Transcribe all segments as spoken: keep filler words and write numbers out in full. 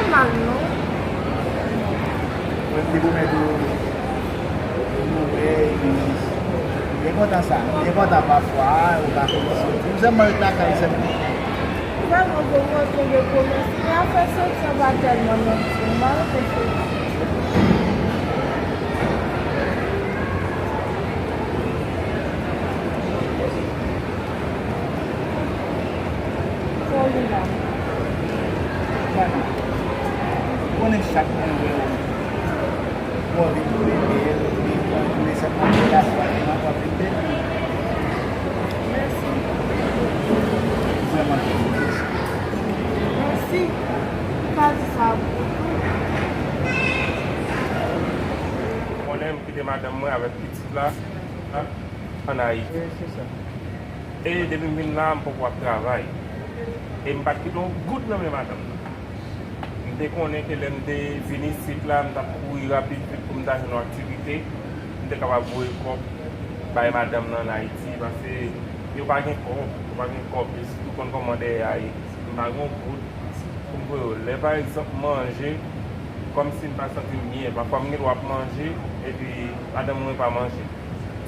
Mal non. Mwen te pwomèt ou, ou wè, epi, li enpòtan sa. Li enpòtan pafwa, ou pa konnen soti. M sèlman ret lakay, sèlman. Vrèman, bon, mwen tonbe pwomès. Men afè soti an pa tèlman nan di m, m pa renmen soti. Sa w gen la? Bana. Ou konnen chak mwen wè w, ou anvi m plede, ou anvi m pran tou, e sèlman relasyon an, ou anvi m pèdi. Mèsi. Vrèman, mèsi. Mèsi. Ou ka di sa pou tou. Ou konnen m kite madanm mwen avèk pitit la, ann Ayiti. Wi, se sa. E depi m vin la, m poko ap travay. E m pa t kite yon goud nan men madanm nan. M te konnen ke lè m te vin isit la, m t ap kouri rapid vit pou m ta jwenn yon aktivite, m te kapab voye kòb bay madanm nan ann Ayiti, paske yo pa gen kòb, yo pa gen kòb, yo sitou konn kòman dèyè a ye. M pa gen yon goud pou m voye yo. Lè, pa egzanp, m manje, kòmsi m pa santi m byen, pafwa m gen dwa ap manje, epi madanm mwen pa manje.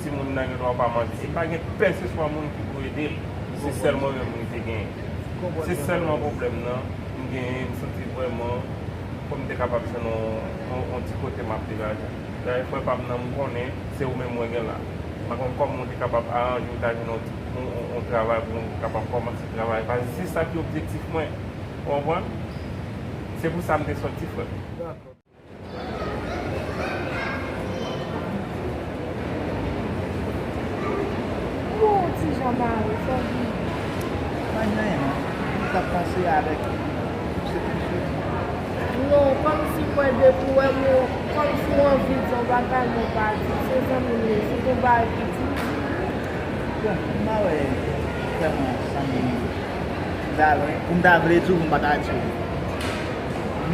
Timoun nan gen dwa pa manje. E pa gen pèseswa moun ki pou ede l. Se sèl mwen menm li te genyen. Se sèlman pwoblèm nan m genyen, m santi vrèman fò m te kapab jwenn yon, yon, yon ti kote m ap degaje. Dayè, frè pa m nan, m konnen se ou menm mwen gen la. M pa konn kòman w te kapab aranje w ta jwenn yon ti, yon, yon, yon travay pou mwen kapab kòmanse travay. Paske se sa ki objektif mwen. Ou konprann? Se pou sa m te sòti, frè. Dakò. Ou ti jan mare, fò di. Pa gen anyen non. M t ap panse avèk ou. Se te sou. Non, kòmsi mwen depi w wè m, kòmsi w anvi di yon bagay, mwen pa di. Se zanmi m ye, se pou bagay ki di. Bon, m pa wè vrèman sa m ta vle, pou m ta vle di w, pou m pa ta di w.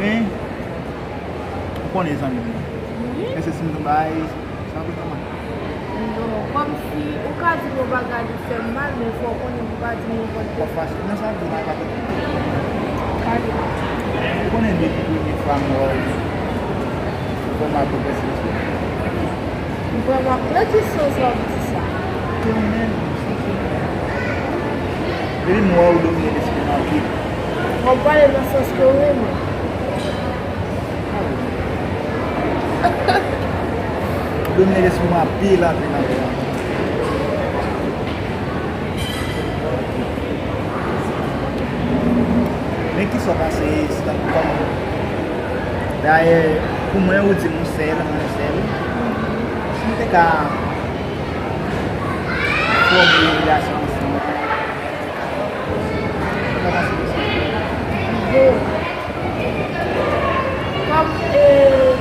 Men, ou konnen zanmi m. Wi. Men se si m te bay, sa vle kòman? Non, kòmsi ou ka di m yon bagay li fè m mal, men fò w konnen pou w pa di m nenpòt ki. Fò fasil, men sa vle mal pa tout. Pale. Ou konnen depi premye fwa m wè w, ou vrèman ap deprese. M vrèman, nan ki sans w ap di sa? Ou renmen m, m santi m renmen. Depi m wè w, ou domine lespri m anpil. W ap pale nan sans ke w renmen. Domine lespri m anpil, anpil, anpil, anpil. Men kisa w panse, si tankou kòm, dayè, pou mwen, ou di m ou sèl, mwen sèl. Si m te ka fòme yon relasyon ansanm, ou ta panse de sa? Bon. Kòm, e,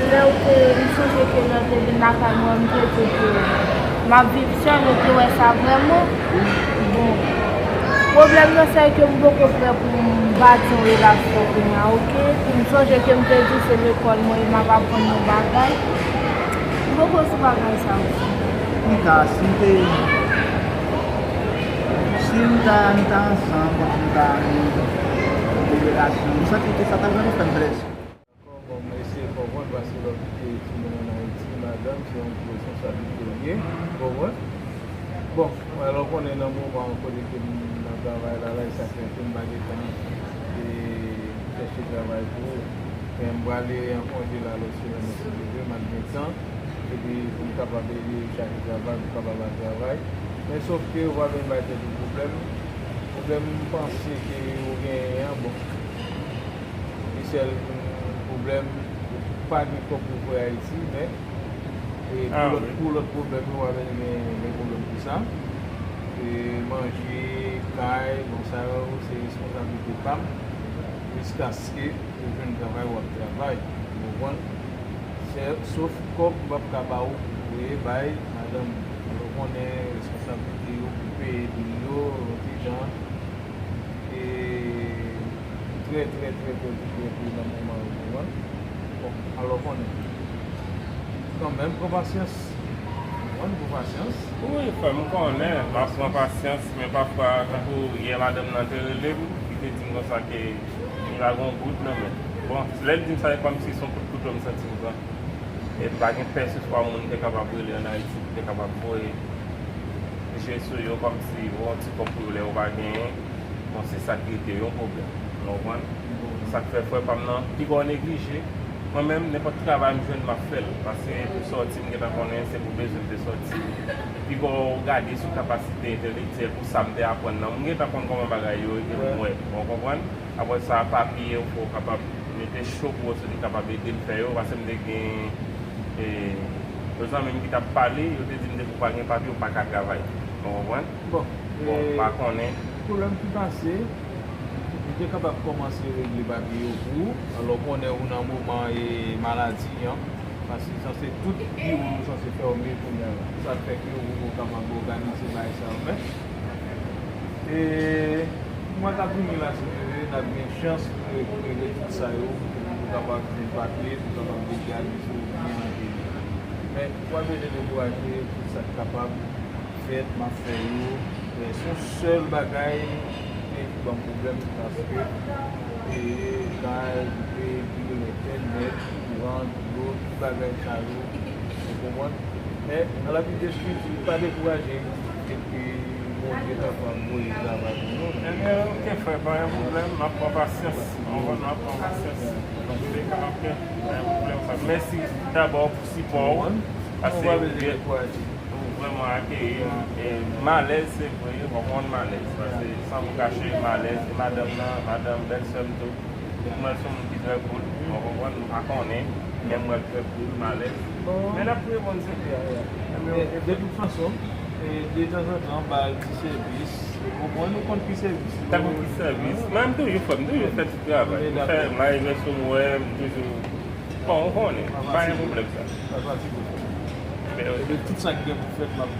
lè w te, m sonje ke lè w te vin lakay mwen, m te di w ke m ap viv sèl, ou te wè sa vrèman? Bon. Pwoblèm nan, se ke m poko prè pou m bati yon relasyon kounye a, oke? M sonje ke m te di w se lekòl mwen ye, m ap aprann yon bagay. M poko sou bagay sa yo. Anka, si m te, si m ta, nou ta ansanm, kòm si nou ta, nou, nou, relasyon, m santi ke sa ta vrèman fè m plezi. Dakò, bon, m eseye konprann paske lè w kite timoun ann Ayiti, madanm, se yon gwo responsablite l ye, ou konprann? Bon, alò, w konnen nan moman kote ke m nan travay la, la, e sa fè ke m pa gen tan e chèche travay pou ou. Men m prale an konje la lòt semèn nan, si Dye vle, m ap gen tan. Epi pou m kapab ede chèche travay, pou m kapab al travay. Men sòf ke ou pa vin bay tèt ou pwoblèm. Pwoblèm m panse ke ou genyen an, bon, li sèl pwoblèm ou pa gen kòb pou voye Ayiti, men e pou lòt, pou lòt pwoblèm yo, w ap gen, gen pwoblèm pou sa. E manje, kay, bon, sa yo, se responsablite pa m. Jiskaske ou jwenn travay, w ap travay. Ou konprann? Sè, sòf kòb m p ap ka ba ou pou voye bay madanm ou. Ou konnen responsablite yo pou peye bil yo, yon ti jan. E trè, trè, trè, trè, trè, trè nan moman yo, ou konprann? Bon, alò konnen. Kanmenm, pran pasyans. Ou konprann, pran pasyans. Wi, frè m, m konnen, m ap pran pasyans, men pafwa, tankou yè, madanm nan te rele m, li te di m konsa ke li pa gen yon goud nan men l. Bon, lè l di m sa, e kòmsi se yon kout kouto m santi m pran. E pa gen pèseswa moun te kapab rele ann Ayiti pou te kapab voye je sou yo kòmsi yo yon ti kòb pou yo lè yo pa genyen. Bon, se sa k rete yon pwoblèm. Ou konprann? Sa k fè frè pa m nan, piga w neglije. Mwen menm, nenpòt travay m jwenn, m ap fè l. Paske pou sòti, m gentan konnen se pou bezwen m te sòti. Piga w gade sou kapasite entelektyèl, pou sa m te aprann nan. M gentan konn kòman bagay yo ye, m wè. Ou konprann? Apre sa, papye w, fò w kapab mete cho pou w si w te kapab ede m fè yo, paske m te gen, e, yon zanmi m ki t ap pale, yo te di m depi w pa gen papye, w pa ka travay. Ou konprann? Bon, bon, e, m pa konnen. Pwoblèm ki pase, m te kapab kòmanse regle papye yo pou ou. Alò, w konnen ou nan moman, e, maladi an. Paske sanse tout biwo nou sanse fèmen kounye a la. Sa k fè ke ou poko kapab òganize bagay sa yo, men, e, mwa k ap vini la, si Dye vle, n ap gen chans pou nou regle tout sa yo, pou nou kapab jwenn papye, pou kapab regle administre byen nan peyi a. Men, ou pa bezwen dekouraje, tout sa k kapab fèt, m ap fè yo. E, se yon sèl bagay ki ban m pwoblèm, paske, e, kay, koupe, pil entènèt, kouran, dlo, tout bagay sa yo, ou konprann? Men, nan lapideskri, pa dekouraje, epi Bondye kapab voye travay pou nou. Ebyen, oke, frè, pa gen pwoblèm, m ap pran pasyans. Ou konprann, m ap pran pasyans. Donk, se kanpe, pa gen pwoblèm, frè. Mèsi dabò pou sipò w, paske ou vrèman akeyi m. E, m alèz, se vre, w ap konn m alèz, paske san pou kache, m alèz, e madanm nan, madanm bèlsè m tou, m wè l se yon moun ki trè cool, w konprann, m pa konnen, men m wè l trè cool, m alèz. Men n ap priye Bondye. E, de tout fason, e, detanzantan, ba l ti sèvis, w konprann, ou konn ki sèvis. Tankou ki sèvis? Mwen, m toujou fè, m toujou fè ti travay. M fè, m arive sou mwen, m toujou Bon, ou konnen, pa gen pwoblèm sa. Pa fatige. Men, wi. Ebyen, tout sa ki gen pou fèt, m ap,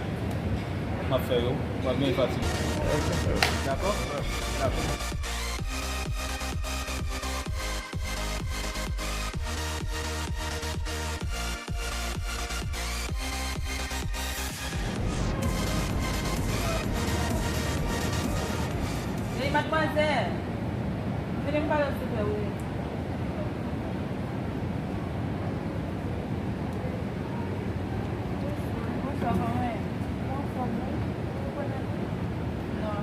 m ap fè yo. M ap gen fatige. Dakò? Dakò. Hey, madmwazèl! Vini m pale w silvouplè, wi. Bonswa, kòman w ye? Mwen anfòm, wi. Ou konnen m? Non.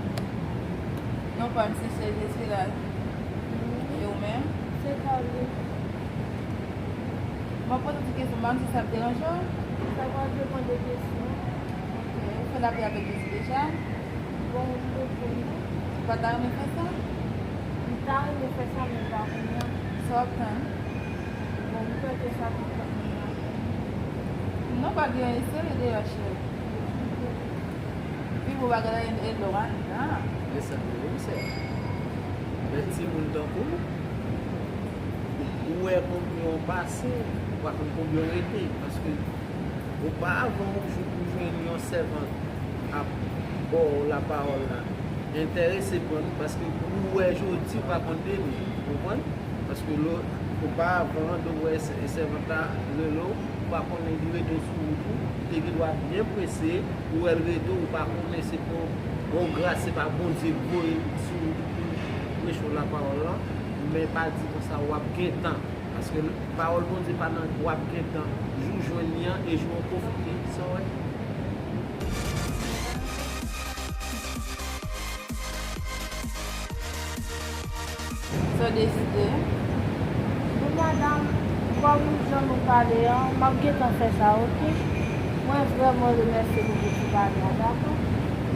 Non pa m se Sèl Jezi la. E ou menm? Se Carline. M ap poze w ti kesyon, m pa konn si sa ap deranje w. Sa pral depann de kesyon. Ok, ou fè lapè avèk Jezi deja? Bon, m te fè l, non. Ou pa ta renmen fè sa? M ta renmen fè sa, men pa kounye a. Sa w ap tann? Bon, m kwè ke sa tou pral nan lavi. Non, pa gen, eseye deja, cheri. Pi bon bagay la, e lè w al la. E sa k rele misye. Men timoun tankou w, ou wè konbyen w pase, ou pa konn konbyen w rete. Paske oparavan, yon jou pou jwenn yon sèvant ap ba w lapawòl la, enterese pran l, paske ou wè jodi, ou pa konn demen, ou konprann? Paske lè, oparavan, lè w wè sè-, sèvant la rele w, ou pa konnen li rete sou wout ou, li te gendwa byen prese, ou wè l rete, ou pa konnen se pou yon gras, se pa Bondye k voye l sou wout ou pou preche w lapawòl la, men pa di konsa w ap gen tan. Paske pawòl Bondye pa nan w ap gen tan, jou w jwenn li an e jou w pwofite. Sa w wè? Sa w deside? Bon, madanm, kòm jan nou pale an, m ap gentan fè sa, oke? Mwen vrèman remèsye nou pou ti pale a, dakò?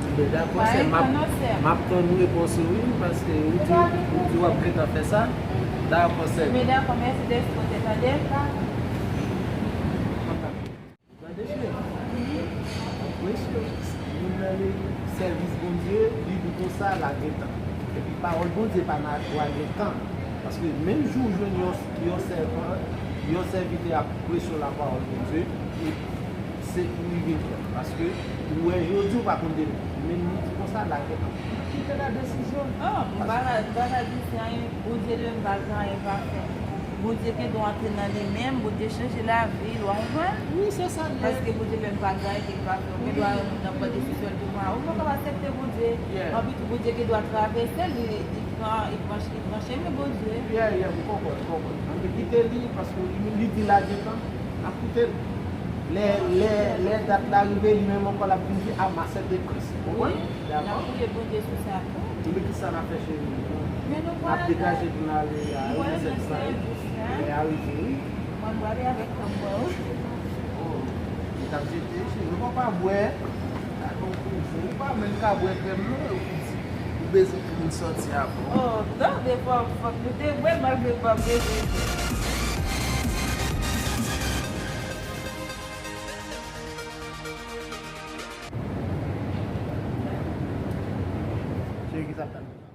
Ebyen, dakò, sè m, m ap, m ap tann repons ou, wi, paske ou di, ou di w ap gentan fè sa. Dakò, sè m. Men dakò, mèsi dèske w te tande. Tande, cheri. Anplis, moun nan li sèvis Bondye, li di konsa, l a gen tan. Epi pawòl Bondye pa nan dwa gen tan. Paske menm jou w jwenn yon, yon sèvan, yon sèvitè ap preche w lapawòl Bondye, e se pou li vin fèt. Paske ou wè jodi, ou pa konn demen. Men li di konsa, l a gen tan. Kite la desizyon. Ah, m pa ka, m pa ka di se anyen. Bondye li menm pa gen anyen pa fè. Bondye gen dwa antre nan li menm, Bondye chanje lavi l, w konprann? Wi, se sa l ye. Paske Bondye li menm pa gen anyen ke l pa fè. Ou gen dwa wè moun nan pran desizyon l pou pa ou. Ou pa kapab aksepte Bondye. Anpi tou, Bondye gen dwa travèse l, li, li, Li branche, li branche, men Bondye. Yeah, yeah, m konprann, m konprann. Ann kite li, paske li, li di l a gentan, n ap koute l. Lè, lè, lè dat la rive, li menm ankò l ap vin di, "A, m a sèt de Kris." Ou konprann? Wi, n ap priye Bondye sou sa tou. Epi kisa n ap fè, cheri? Men nou pral degaje pou n ale a Reset Fly. Lè a rive, wi. Mwen prale avèk fanm mwen, wi. Oh, li t ap jete, cheri. Ou pa bwè. Gade yon kouzen. Ou pa menm ka bwè krèm, non, yo pou di. Ou bezwen pou moun sòti avè w. Oh, non, men fòk, fòk nou te bwè malgre pa bezwen. Cheri, ki sa k ap